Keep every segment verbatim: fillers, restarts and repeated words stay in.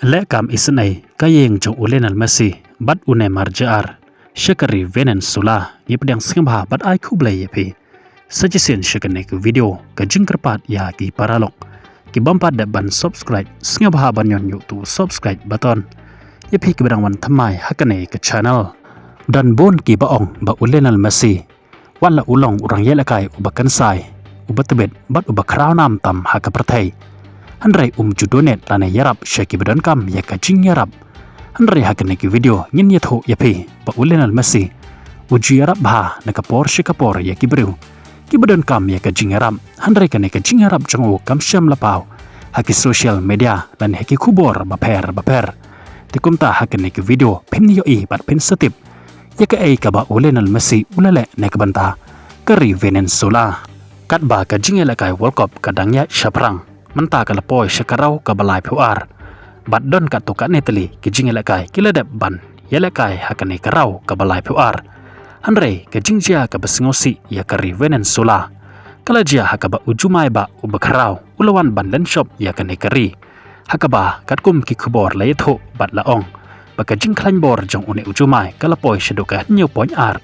Leh kam isynei ka ïing jong u Lionel Messi bad u Neymar Jr sha ka ri Venezuela. Ngi pdiang sngewbha bad ai khublei ïa phi. Sa shisien sha kane ka video ka jingkyrpad ïa ki paralok kiba ym pat dep ban subscribe, sngewbha ban ñion ïa uto u subscribe button. Ïa phi kiba dang wan thymmai ha kane ka channel. Don bun kiba ong ba u Lionel Messi wat la u long u nongïalehkai uba kynsai, uba tbit bad uba khraw nam tam ha ka pyrthei, hynrei um ju donate lane ïarap sha kiba donkam ïa ka jingïarap. Hynrei ha kane ka video ngin ïathuh ïa phi ba u Lionel Messi u ju ïarap bha na ka por sha ka por ïa ki briew kiba donkam ïa ka jingïarap, hynrei kane ka jingïarap jong u kam shym la paw ha ki social media lane ha ki khubor bapher bapher. Te kumta ha kane ka video phin ïohi bad phin sa tip ïa kaei kaba u Lionel Messi u la leh na ka bynta ka ri Venezuela. Katba ka jingïalehkai World Cup ka dang ïaid shaphrang, mynta ka la poi sha ka raw kaba laiphew ar. Bad don katto katne tylli ki jingïalehkai ki la dep ban ïalehkai ha kane ka raw kaba laiphew ar. Hynrei ka jingjia kaba sngewsih ïa ka ri Venezuela ka la jia ha kaba u jumai bah uba khraw u la wan ban lynshop ïa kane ka ri. Ha kaba katkum ki khubor la ïathuh bad la ong ba ka jingkhlaiñ bor jong une u jumai ka la poi shaduh ka hynñiew point ar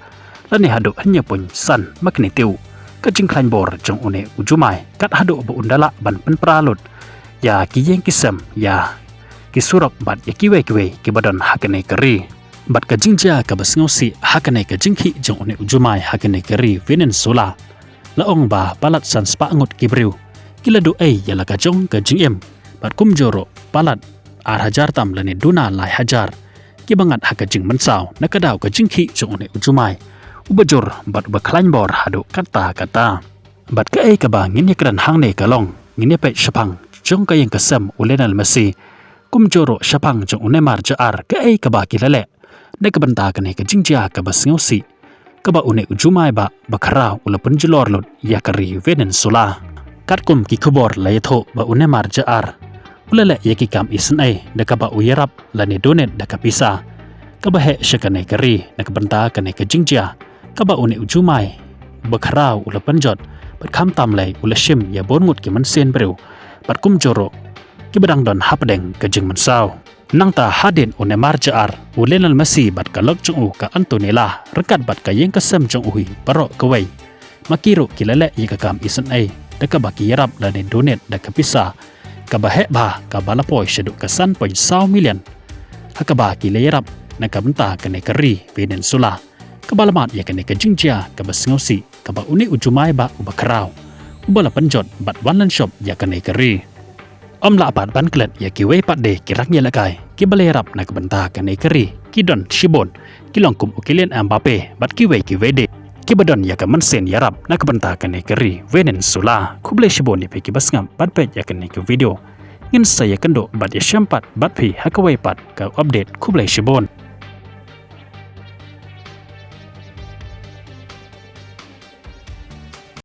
lane haduh hynñiew point san magnitude. Ka jingkhlaiñ bor jong une u jumai kat haduh ba un da lah ban pynpra lut ïa ki ïing ki sem, ïa ki surok bad ïa kiwei kiwei kiba don ha kane ka ri. Bad ka jingjia kaba sngewsih ha kane ka jingkhih jong une u jumai ha kane ka ri Venezuela, la ong ba palat san spah ngut ki briew ki la duh ei ïa la ka jong ka jingim, bad kumjuh ruh palat ar hajar tam lane duna lai hajar kiba ngat ha ka jingmynsaw na ka daw ka jingkhih jong une u jumai uba jur bad uba khlaiñ bor haduh katta katta. Bad kaei kaba ngin ïakren hangne ka long, ngin ïapeit shaphang jong ka ïing ka sem u Lionel Messi, kumjuh ruh shaphang jong u Neymar Jr kaei kaba ki la leh na ka bynta kane ka jingjia kaba sngewsih kaba une u jumai bah ba khraw u la pynjulor lut ïa ka ri Venezuela. Katkum ki khubor la ïathuh ba u Neymar Jr u la leh ïa ki kam isynei da kaba u ïarap lane donate da ka pisa kaba heh sha kane ka ri na ka bynta kane ka jingjia kaba une u jumai uba khraw u la pynjot, bad khamtam lei u la shim ïa bun ngut ki mynsiem briew bad kumjuh ruh kiba dang don hapdeng ka jingmynsaw. Nangta hadien u Neymar Jr, u Lionel Messi bad ka lok jong u ka Antonella ryngkat bad ka ïing ka sem jong u hi baroh kawei, ma ki ruh ki la leh ïa ka kam isynei da kaba ki ïarap lane donate da ka pisa kaba heh bha kaba la poi shaduh ka san point saw million, ha kaba ki la ïarap na ka bynta kane ka ri Venezuela kaba la mad ïa kane ka jingjia kaba sngewsih kaba une u jumai bah uba khraw uba la pynjot bad wan lynshop ïa kane ka ri. Ym lah pat ban klet ïa kiwei pat de ki rangïalehkai kiba la ïarap na ka bynta kane ka ri, ki don shibun, ki long kum u Kylian Mbappe bad kiwei kiwei de kiba don ïa ka mynsiem ïarap na ka bynta kane ka ri Venezuela. Khublei shibun ïa phi kiba sngap bad peit ïa kane ka video. Ngin sa ïakynduh bad ïashem pat bad phi ha kawei pat ka update. Khublei shibun.